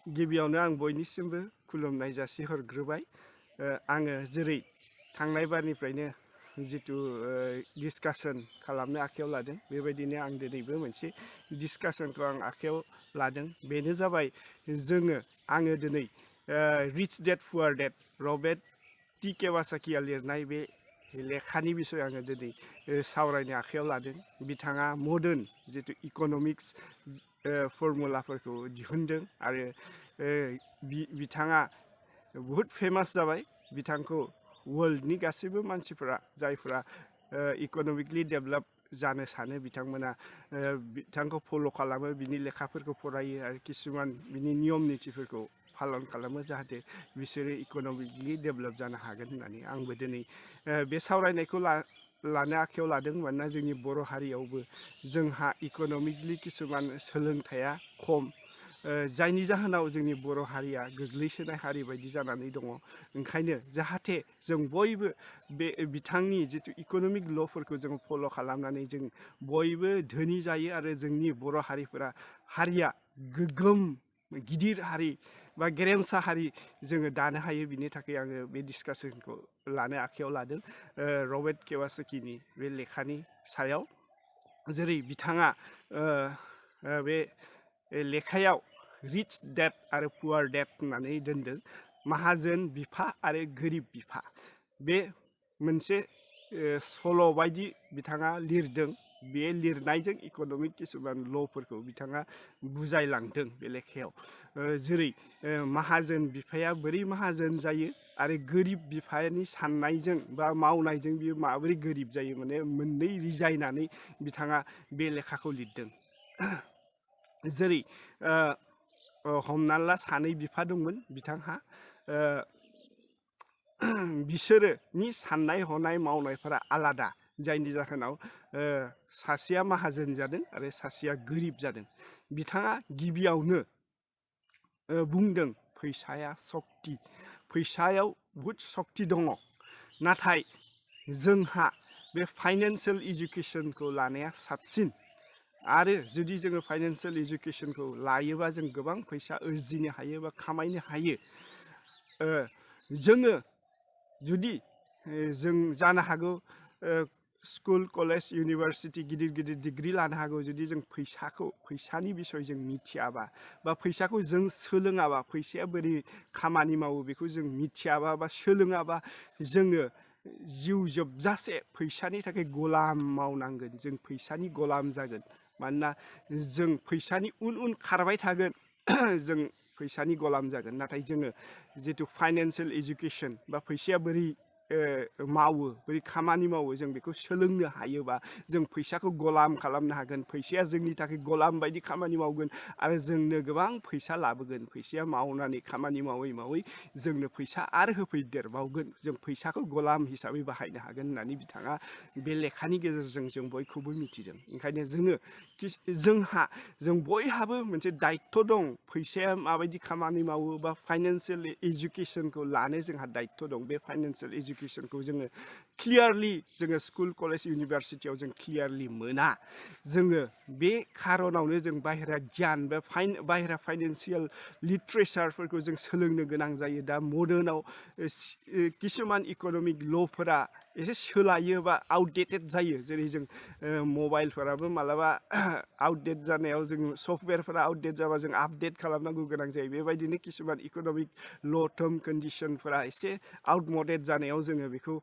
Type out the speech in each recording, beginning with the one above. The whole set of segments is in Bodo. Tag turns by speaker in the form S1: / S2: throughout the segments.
S1: गिबियावनो आं बयनिसिमबो खुलुमनाय जासिहरग्रोबाय आङो जेरै थांनाय बारनिफ्रायनो जितु डिसकासन खालामनो आखायाव लादों बेबायदिनो आं दिनैबो मोनसे डिसकासनखौ आं आखायाव लादों बेनो जाबाय आङो दिनै rich dad poor dad Robert T किय'साकिया लिरनाय बे लेखानि बिसय आङो दिनै सावरायनो आखायाव लादों बिथाङा मडार्न जितु इक'नमिक्स फर्मुलाफोरखौ दिहुनदों आरो बिथाङा बहुद फेमास जाबाय बिथांखौ वर्ल्डनि गासैबो मानसिफोरा जायफोरा इक'नमिकलि डेभेलप जानो सानो बिथांमोना बिथांखौ फल' खालामो बिनि लेखाफोरखौ फरायो आरो किसुमान बिनि नियम नितिफोरखौ पालन खालामो जाहाथे बिसोरो इक'नमिकलि डेभेलप जानो हागोन होननानै आंबो दिनै बे सावरायनायखौ लानो आखायाव लादों मानोना जोंनि बर' हारियावबो जोंहा इक'नमिकलि किसुमान सोलोंथाइया खम जायनि जाहोनाव जोंनि बर' हारिया गोग्लैसोनाय हारि बायदि जानानै दङ ओंखायनो जाहाथे जों बयबो बे बिथांनि जितु इक'नमिक ल'फोरखौ जों फल' खालामनानै जों बयबो धोनि जायो आरो जोंनि बर' हारिया गोग्गोम गिदिर हारि बा गेरेमसा हारि जोङो दानो हायो बिनि थाखाय आङो बे डिसकासनखौ लानो आखायाव लादों रबार्ट किय'साकिनि बे लेखानि सायाव जेरै बिथाङा बे लेखायाव रिच डेड आरो पुवार डेड होननानै दोनदों माहाजोन बिफा आरो गोरिब बिफा बे मोनसे सल' बायदि बिथाङा लिरदों बे लिरनायजों इक'नमिक किसुमान ल'फोरखौ बिथाङा बुजायलांदों बे लेखायाव जेरै माहाजोन बिफाया बोरै माहाजोन जायो आरो गोरिब बिफानि साननायजों बा मावनायजों बियो माबोरै गोरिब जायो माने मोननै रिजायनानै बिथाङा बे लेखाखौ लिरदों जेरै हमना ला सानै बिफा दंमोन बिथांहा बिसोरोनि साननाय हनाय मावनायफोरा आलादा जायनि जाहोनाव सासेया माहाजोन जादों आरो सासेया गोरिब जादों बिथाङा गिबियावनो बुंदों फैसाया सक्ति फैसायाव बहुद सक्ति दङ नाथाय जोंहा बे फाइनान्सियेल इडुकेसनखौ लानाया साबसिन आरो जुदि जोङो फाइनान्सियेल इडुकेसनखौ लायोबा जों गोबां फैसा आरजिनो हायो बा खामायनो हायो जोङो जुदि जों जानो हागौ स्कुल कलेज इउनिभार्सिटि गिदिर गिदिर डिग्रि लानो हागौ जुदि जों फैसानि बिसय जों मिथियाबा बा फैसाखौ जों सोलोङाबा फैसाया बोरै खामानि मावो बेखौ जों मिथियाबा बा सोलोङाबा जोङो जिउ जोबजासे फैसानि थाखाय गलाम मावनांगोन जों फैसानि गलाम जागोन मानोना जों फैसानि उन खारबाय थागोन जों फैसानि गलाम जागोन नाथाय जोङो जितु फाइनान्सियेल इडुकेसन बा फैसाया बोरै मावो बोरै खामानि मावो जों बेखौ सोलोंनो हायोबा जों फैसाखौ गलाम खालामनो हागोन फैसाया जोंनि थाखाय गलाम बायदि खामानि मावगोन आरो जोंनो गोबां फैसा लाबोगोन फैसाया मावनानै खामानि मावै मावै जोंनो फैसा आरो होफैदेरबावगोन जों फैसाखौ गलाम हिसाबै बाहायनो हागोन होननानै बिथाङा बे लेखानि गेजेरजों जों बयखौबो मिथिदों ओंखायनो जों बयहाबो मोनसे दायित्व दं फैसाया माबायदि खामानि मावो बा फाइनान्सियेल इडुकेसनखौ लानो जोंहा दायित्व दं बे फाइनान्सियेल इडुकेसनखौ जोङो क्लियारलि जोङो स्कुल कलेज इउनिभार्सिटियाव जों क्लियारलि मोना जोङो बे खारनावनो जों बाहेरा गियान बा बाहेरा फाइनान्सियेल लिटारेचारफोरखौ जों सोलोंनो गोनां जायो दा मडार्नाव किसुमान इक'नमिक ल'फोरा एसे सोलायो बा आउटडेटेड जायो जेरै जों मबाइलफोराबो मालाबा आउटडेट जानायाव जों सफ्टवेरफोरा आउटडेट जाबा जों आपडेट खालामनांगौ गोनां जायो बेबायदिनो किसुमान इक'नमिक ल' टार्म कन्डिसनफोरा एसे आउटमडेट जानायाव जोङो बेखौ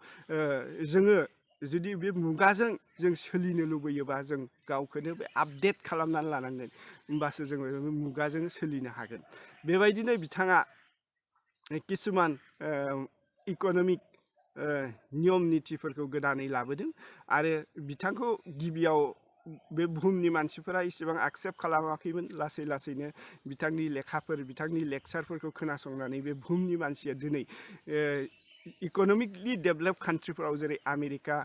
S1: जोङो जुदि बे मुगाजों जों सोलिनो लुबैयोबा जों गावखौनो बे आपडेट खालामनानै लानांगोन होमबासो जोङो मुगाजों सोलिनो हागोन बेबायदिनो बिथाङा किसुमान इक'नमिक नियम नितिफोरखौ गोदानै लाबोदों आरो बिथांखौ गिबियाव बे बुहुमनि मानसिफोरा इसेबां एक्सेप्ट खालामाखैमोन लासै लासैनो बिथांनि लेखाफोर बिथांनि लेक्सारफोरखौ खोनासंनानै बे बुहुमनि मानसिया दिनै इक'नमिकलि डेभेलप कान्ट्रिफोराव जेरै आमेरिका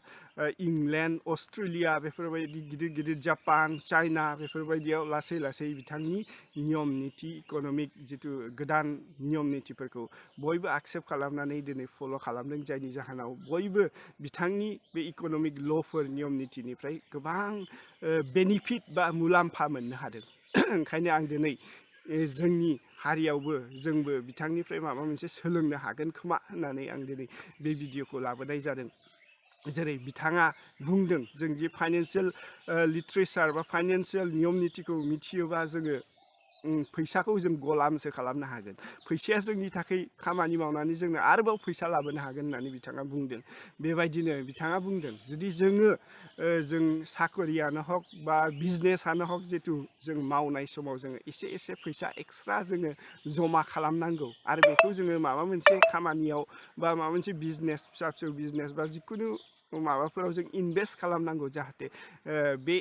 S1: इंलेण्ड अस्ट्रेलिया बेफोरबायदि गिदिर गिदिर जापान चाइना बेफोरबायदियाव लासै लासै बिथांनि नियम निति इक'नमिक जितु गोदान नियम नितिफोरखौ बयबो एक्सेप्ट खालामनानै दिनै फल' खालामदों जायनि जाहोनाव बयबो बिथांनि बे इक'नमिक ल'फोर नियम नितिनिफ्राय गोबां बेनिफिट बा मुलाम्फा मोननो हादों ओंखायनो आं दिनै जोंनि हारियावबो जोंबो बिथांनिफ्राय माबा मोनसे सोलोंनो हागोन खोमा होननानै आं दिनै बे भिडिअखौ लाबोनाय जादों। जेरै बिथाङा बुंदों जों जि फाइनान्सियेल लिटारेचार बा फाइनान्सियेल नियम नितिखौ मिथियोबा जोङो फैसाखौ जों गलामसो खालामनो हागोन। फैसाया जोंनि थाखाय खामानि मावनानै जोंनो आरोबाव फैसा लाबोनो हागोन होननानै बिथाङा बुंदों। बेबायदिनो बिथाङा बुंदों जुदि जोङो जों साखरियानो हक बा बिजनेसानो हक जितु जों मावनाय समाव जोङो एसे फैसा एक्सट्रा जोङो जमा खालामनांगौ आरो बेखौ जोङो माबा मोनसे खामानियाव बा माबा मोनसे बिजनेस फिसा फिसौ बिजनेस बा जिखुनु माबाफोराव जों इनभेस्ट खालामनांगौ जाहाथे बे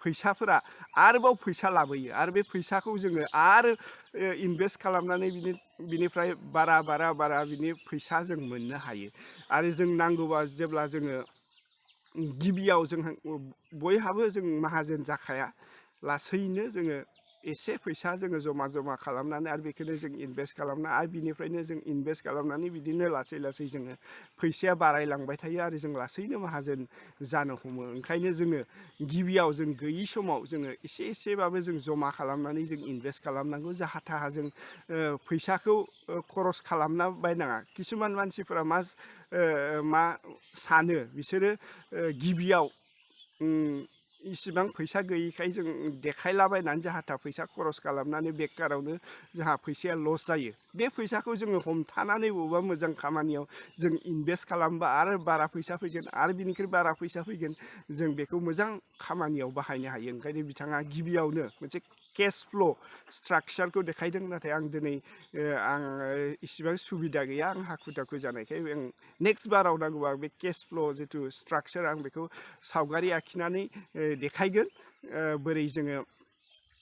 S1: फैसाफोरा आरोबाव फैसा लाबोयो आरो बे फैसाखौ जोङो आरो इनभेस्ट खालामनानै बिनिफ्राय बारा बिनि फैसा जों मोननो हायो। आरो जों नांगौबा जेब्ला जोङो गिबियाव जोंहा बयहाबो जों माहाजोन जाखाया, लासैनो जोङो एसे फैसा जोङो जमा खालामनानै आरो बेखौनो जों इनभेस्ट खालामना आरो बिनिफ्रायनो जों इनभेस्ट खालामनानै बिदिनो लासै जोङो फैसाया बारायलांबाय थायो आरो जों लासैनो माहाजोन जानो हमो। ओंखायनो जोङो गिबियाव जों गैयि समाव जोङो एसेबाबो जों जमा खालामनानै जों इनभेस्ट खालामनांगौ। जाहा थाहा जों फैसाखौ खरस खालामना बायनाङा। किसुमान मानसिफोरा मा सानो बिसोरो गिबियाव इसिबां फैसा गैयिखाय जों देखायलाबायनानै जाहा थाहा फैसा खरस खालामनानै बेकारावनो जोंहा फैसाया लस जायो। बे फैसाखौ जोङो हमथानानै बबेबा मोजां खामानियाव जों इनभेस्ट खालामबा आरो बारा फैसा फैगोन आरो बिनिख्रुइ बारा फैसा फैगोन, जों बेखौ मोजां खामानियाव बाहायनो हायो। ओंखायनो बिथाङा गिबियावनो मोनसे केस फ्ल' स्ट्राक्चारखौ देखायदों। नाथाय आं दिनै आं इसिबां सुबिदा गैया, आं हाखु दाखु जानायखाय आं नेक्स्ट बाराव नांगौबा बे केस फ्ल' जिथु स्ट्राक्चार आं बेखौ सावगारि आखिनानै देखायगोन बोरै जोङो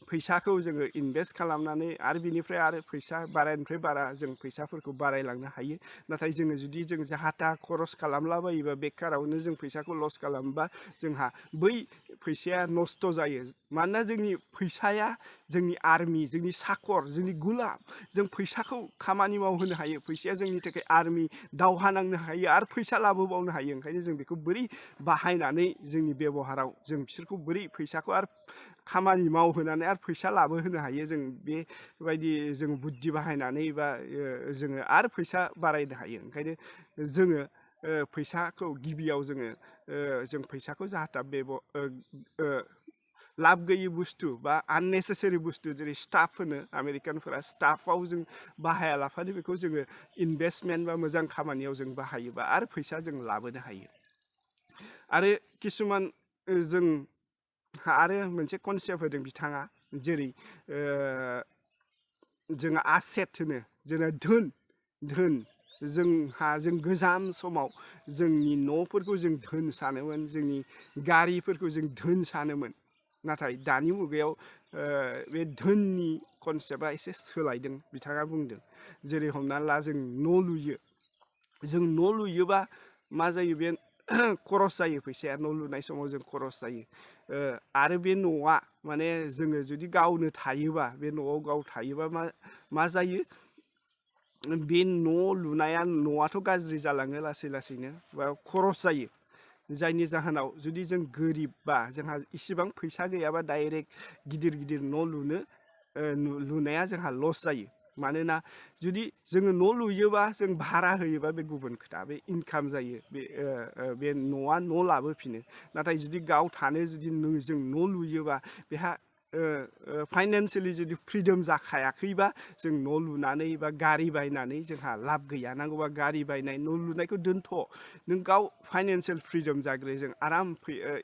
S1: फैसाखौ जोङो इनभेस्ट खालामनानै आरो बिनिफ्राय आरो फैसा बारायनिफ्राय बारा जों फैसाफोरखौ बारायलांनो हायो। नाथाय जोङो जुदि जों जाहा थाहा खरस खालामलाबायोबा बेकारावनो जों फैसाखौ लस खालामोबा जोंहा बै फैसाया नस्थ' जायो। मानोना जोंनि फैसाया जोंनि आर्मि, जोंनि साखर, जोंनि गुलाम। जों फैसाखौ खामानि मावहोनो हायो। फैसाया जोंनि थाखाय आर्मि, दावहा नांनो हायो आरो फैसा लाबोबावनो हायो। ओंखायनो जों बेखौ बोरै बाहायनानै जोंनि बेब'हाराव जों बिसोरखौ बोरै फैसाखौ आरो खामानि मावहोनानै आरो फैसा लाबोहोनो हायो, जों बेबायदि जों बुद्धि बाहायनानै बा जोङो आरो फैसा बारायनो हायो। ओंखायनो जोङो फैसाखौ गिबियाव जों फैसाखौ जाहा थाहा लाब गैयि बुस्थु बा आननेसेसारि बुस्थु जेरै स्टाफ होनो आमेरिकानफोरा, स्टाफआव जों बाहायालाफानो बेखौ जोङो इनभेस्टमेन्ट बा मोजां खामानियाव जों बाहायोबा आरो फैसा जों लाबोनो हायो। आरो किसुमान जों आरो मोनसे कनसेप्ट होदों बिथाङा, जेरै जोङो आसेट होनो, जोंना धोन जों गोजाम समाव जोंनि न'फोरखौ जों धोन सानोमोन, जोंनि गारिफोरखौ जों धोन सानोमोन। नाथाय दानि मुगायाव बे धोननि कनसेप्टआ एसे सोलायदों बिथाङा बुंदों। जेरै हमना ला जों न' लुयो, जों न' लुयोबा मा जायो, बे खरस जायो फैसाया, न' लुनाय समाव जों खरस जायो। आरो बे न'आ माने जोङो जुदि गावनो थायोबा, बे न'आव गाव थायोबा मा जायो, बे न' लुनाया न'आथ' गाज्रि जालाङो लासैनो बा खरस जायो। जायनि जाहोनाव जुदि जों गोरिब बा जोंहा इसिबां फैसा गैयाबा डाइरेक्ट गिदिर न' लुनाया जोंहा लस जायो। मानोना जुदि जोङो न' लुयोबा जों भारा होयोबा बे गुबुन खोथा, बे इनकाम जायो, बे न'आ न' लाबोफिनो। नाथाय जुदि गाव थानो जुदि जों न' लुयोबा बेहा फाइनान्सियेलि जुदि फ्रिदम जाखायाखैबा जों न' लुनानै बा गारि बायनानै जोंहा लाब गैया। नांगौबा गारि बायनाय, न' लुनायखौ दोनथ', नों गाव फाइनान्सियेल फ्रिदम जाग्रो, जों आराम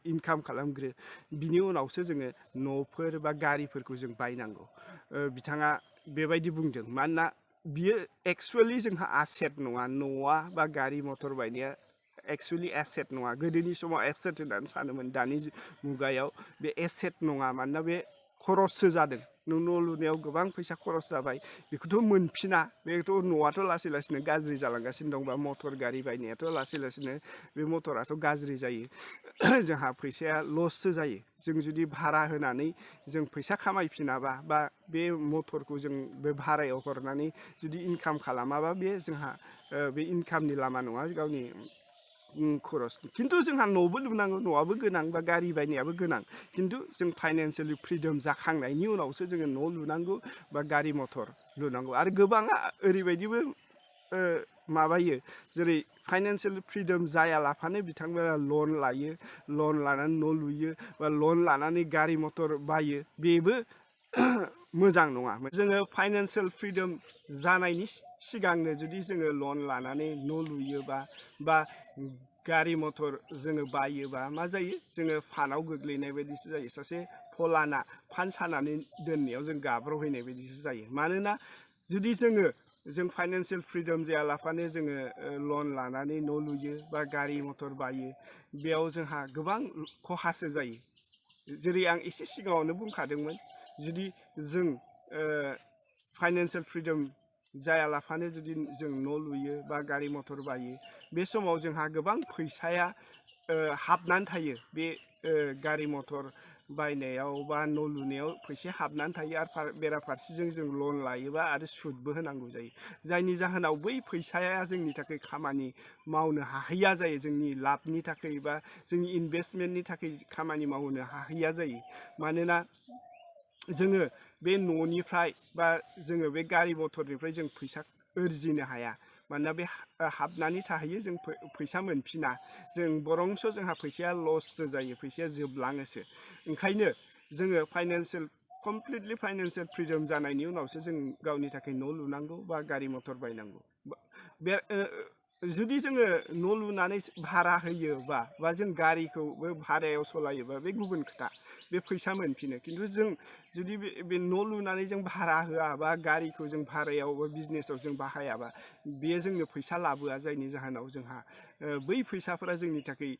S1: इनकाम खालामग्रो, बिनि उनावसो जोङो न'फोर बा गारिफोरखौ जों बायनांगौ। बिथाङा बेबायदि बुंदों। मानोना बियो एक्सुवेलि जोंहा आसेट नङा, न'आ बा गारि मथर बायनाया एक्सुवेलि एसेट नङा। गोदोनि समाव एसेट होननानै सानोमोन, दानि मुगायाव बे एसेट नङा। मानोना बे खरससो जादों। नों न' लुनायाव गोबां फैसा खरस जाबाय, बेखौथ' मोनफिना, बेथ' न'आथ' लासैनो गाज्रि जालांगासिनो दं। बा मटर गारि बायनायाथ' लासैनो बे मटराथ' गाज्रि जायो, जोंहा फैसाया लससो जायो। जों जुदि भारा होनानै जों फैसा खामायफिनाबा बा बे मटरखौ जों बे भारायाव हरनानै जुदि इनकाम खालामाबा, बे जोंहा बे इनकामनि लामा नङा, गावनि खरस खिन्थु जोंहा न'बो लुनांगौ न'आबो गोनां बा गारि बायनायाबो गोनां खिन्थु जों फाइनान्सियेलि फ्रिदम जाखांनायनि उनावसो जोङो न' लुनांगौ बा गारि मथर लुनांगौ आरो गोबाङा ओरैबायदिबो माबायो जेरै फाइनान्सियेल फ्रिदम जायालाफानो बिथांमोना लन लायो लन लानानै न' लुयो बा लन लानानै गारि मथर बायो बेबो मोजां नङा जोङो फाइनान्सियेल फ्रिदम जानायनि सिगांनो जुदि जोङो लन लानानै न' लुयोबा बा गारि मथर जोङो बायोबा मा जायो जोङो फानाव गोग्लैनाय बायदिसो जायो सासे फलाना फान सानानै दोननायाव जों गाब्र'हैनाय बायदिसो जायो मानोना जुदि जों फाइनान्सियेल फ्रिदम जायालाफानो जोङो लन लानानै न' लुयो बा गारि मथर बायो बेयाव जोंहा गोबां खहासो जायो जेरै आं एसे सिगाङावनो बुंखादोंमोन जुदि जों फाइनान्सियेल फ्रिदम जायालाफानो जुदि जों न' लुयो बा गारि मथर बायो बे समाव जोंहा गोबां फैसाया हाबनानै थायो बे गारि मथर बायनायाव बा न' लुनायाव फैसा हाबनानै थायो आरो बेराफारसेजों जों लन लायोबा आरो सुदबो होनांगौ जायो जायनि जाहोनाव बै फैसाया जोंनि थाखाय खामानि मावनो हाहैया जायो जोंनि लाबनि थाखाय बा जोंनि इनभेस्टमेन्टनि थाखाय खामानि मावनो हाहैया जायो मानोना जोङो बे न'निफ्राय बा जोङो बे गारि मथरनिफ्राय जों फैसा आरजिनो हाया मानोना बे हाबनानै थाहैयो जों फैसा मोनफिना जों बरंस' जोंहा फैसाया लससो जायो फैसाया जोबलाङोसो ओंखायनो जोङो कमप्लिटलि फाइनान्सियेल फ्रिदम जानायनि उनावसो जों गावनि थाखाय न' लुनांगौ बा गारि मथर बायनांगौ बे जुदि जोङो न' लुनानै भारा होयोबा बा जों गारिखौबो भारायाव सालायोबा बे गुबुन खोथा बे फैसा मोनफिनो खिन्थु जों जुदि बे न' लुनानै जों भारा होआ बा गारिखौ जों भारायाव बा बिजनेसाव जों बाहायाबा बेयो जोंनो फैसा लाबोआ जायनि जाहोनाव जोंहा बै फैसाफोरा जोंनि थाखाय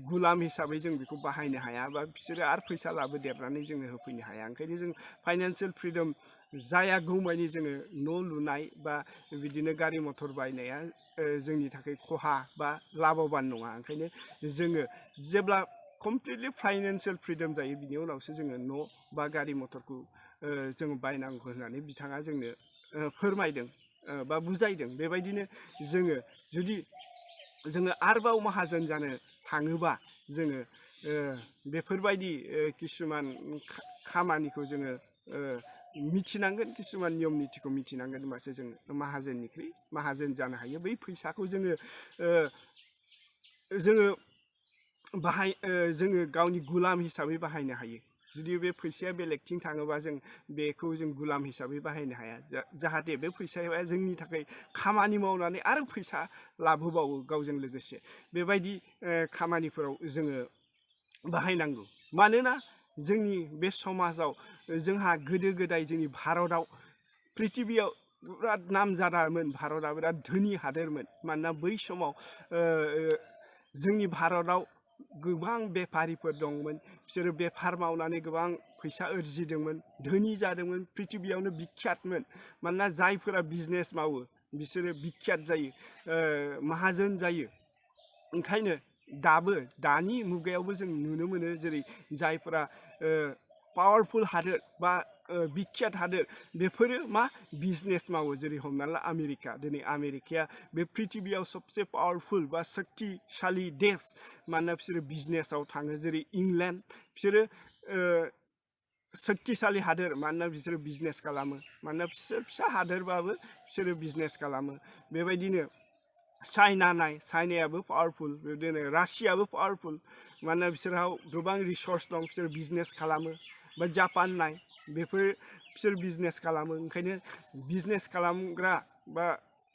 S1: गुलाम हिसाबै जों बेखौ बाहायनो हाया बा बिसोरो आरो फैसा लाबोदेरनानै जोङो होफैनो हाया ओंखायनो जों फाइनान्सियेल फ्रिदम जायागौमानि जोङो न' लुनाय बा बिदिनो गारि मथर बायनाया जोंनि थाखाय खहा बा लाबोबान नङा ओंखायनो जोङो जेब्ला कमप्लिटलि फाइनान्सियेल फ्रिदम जायो बिनि उनावसो जोङो न' बा गारि मथरखौ जों बायनांगौ होननानै बिथाङा जोंनो फोरमायदों बा बुजायदों बेबायदिनो जुदि जोङो आरोबाव माहाजोन जानो थाङोबा जोङो बेफोरबायदि किसुमान खामानिखौ जोङो मिथिनांगोन किसुमान नियम नितिखौ मिथिनांगोन होनबासो जों माहाजोन जानो हायो बै फैसाखौ जोङो गावनि गुलाम हिसाबै बाहायनो हायो जुदि बे फैसाया बेलेगथिं थाङोबा जों बेखौ जों गुलाम हिसाबै बाहायनो हाया जाहाथे बे फैसाया जोंनि थाखाय खामानि मावनानै आरो फैसा लाबोबावो गावजों लोगोसे बेबायदि खामानिफोराव जोङो बाहायनांगौ मानोना जोंनि बे समाजाव जोंहा गोदो गोदाय जोंनि भारतआव प्रिथिबियाव बिराद नामजादामोन भारतआ बिराद धोनि हादोरमोन मानोना बै समाव जोंनि भारतआव गोबां बेफारिफोर दंमोन बिसोरो बेफार मावनानै गोबां फैसा आरजिदोंमोन धोनि जादोंमोन प्रिथिबियावनो बिख्यातमोन मानोना जायफोरा बिजनेस मावो बिसोरो बिख्यात जायो माहाजोन जायो ओंखायनो दानि मुगायावबो जों नुनो मोनो जेरै जायफोरा पावारफुल हादोर बा बिख्यात हादोर बेफोरो मा बिजनेस मावो जेरै हमना ला आमेरिका दिनै आमेरिकाया बे प्रिथिबियाव सबसे पावारफुल बा शक्तिशाली देश मानोना बिसोरो बिजनेसाव थाङो जेरै इंलेण्ड बिसोरो शक्तिशाली हादोर मानोना बिसोरो बिजनेस खालामो मानोना फिसा हादोरबाबो बिसोरो बिजनेस खालामो बेबायदिनो चाइनायाबो पावारफुल बिदिनो रासियाबो पावारफुल मानोना बिसोरहाव गोबां रिसर्स दं बिसोर बिजनेस खालामो बा जापान बिसोर बिजनेस खालामो ओंखायनो बिजनेस खालामग्रा बा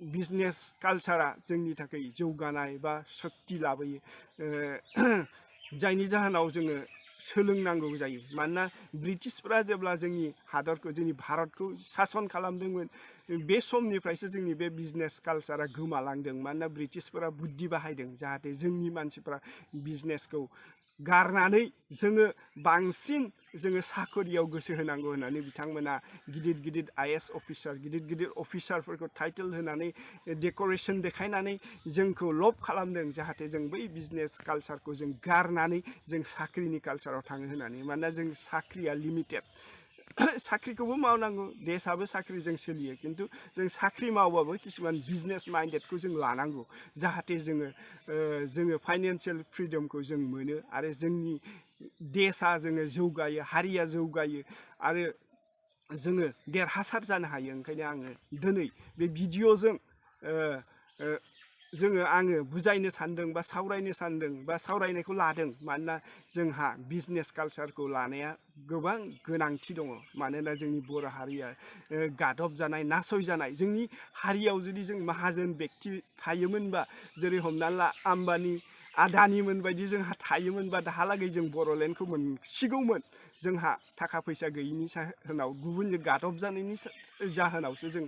S1: बिजनेस कालचारा जोंनि थाखाय जौगानाय बा शक्ति लाबोयो जायनि जाहोनाव जोङो सोलोंनांगौ जायो मानोना ब्रिटिशफोरा जेब्ला जोंनि हादरखौ जोंनि भारतखौ सासन खालामदोंमोन बे समनिफ्रायसो जोंनि बे बिजनेस कालचारा गोमालांदों मानोना ब्रिटिशफोरा बुद्धि बाहायदों जाहाथे जोंनि मानसिफ्रा बिजनेसखौ गारनानै जोङो बांसिन साखरियाव गोसो होनांगौ होननानै बिथांमोना गिदिर IAS अफिसार गिदिर अफिसारफोरखौ टाइटेल होनानै डेक'रेसन देखायनानै जोंखौ लब खालामदों जाहाथे जों बै बिजनेस कालचारखौ जों गारनानै जों साख्रिनि कालचाराव थाङो होननानै मानोना जों साख्रिया लिमिटेड साख्रिखौबो मावनांगौ देशाबो साख्रिजों सोलियो खिन्थु जों साख्रि मावबाबो किसुमान बिजनेस माइन्डेडखौ जों लानांगौ जाहाथे जोङो फाइनान्सियेल फ्रिडमखौ जों मोनो आरो जोंनि देशा जोङो जौगायो हारिया जौगायो आरो जोङो देरहासार जानो हायो ओंखायनो आङो दिनै बे भिडिअ'जों आङो बुजायनो सान्दों बा सावरायनो सान्दों बा सावरायनायखौ लादों मानोना जोंहा बिजनेस कालचारखौ लानाया गोबां गोनांथि दङ मानोना जोंनि बर' हारिया गादब जानाय नासय जानाय जोंनि हारियाव जुदि जों माहाजोन बेक्ति थायोमोनबा जेरै हमना ला आम्बानि आदानिमोन बायदि जोंहा थायोमोनबा दाहालागै जों बर'लेण्डखौ मोनसिगौमोन जोंहा थाखा फैसा गैयिनि जाहोनाव गुबुनजों गादब जानायनि जाहोनावसो जों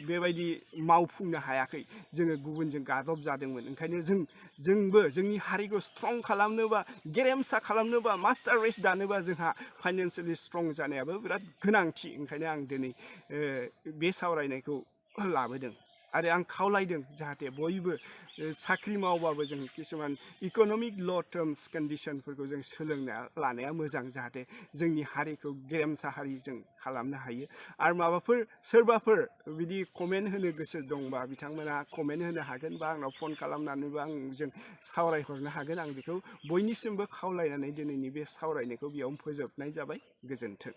S1: बेबायदि मावफुंनो हायाखै जोङो गुबुनजों गादब जादोंमोन ओंखायनो जोंबो जोंनि हारिखौ स्ट्रं खालामनोबा गेरेमसा खालामनोबा मास्टार रेस दानोबा जोंहा फाइनान्सियेलि स्ट्रं जानायाबो बिराद गोनांथि ओंखायनो आं दिनै बे सावरायनायखौ लाबोदों आरो आं खावलायदों जाहाथे बयबो साख्रि मावबाबो जों किसुमान इक'नमिक ल' टार्म्स कन्डिशनफोरखौ जों सोलोंना लानाया मोजां जाहाथे जोंनि हारिखौ गेरेमसा हारि जों खालामनो हायो आरो माबाफोर सोरबाफोर बिदि कमेन्ट होनो गोसो दंबा बिथांमोना कमेन्ट होनो हागोन बा आंनाव फन खालामनानैबो आंजों सावरायहरनो हागोन आं बेखौ बयनिसिमबो खावलायनानै दिनैनि बे सावरायनायखौ बेयावनो फोजोबनाय जाबाय गोजोन्थों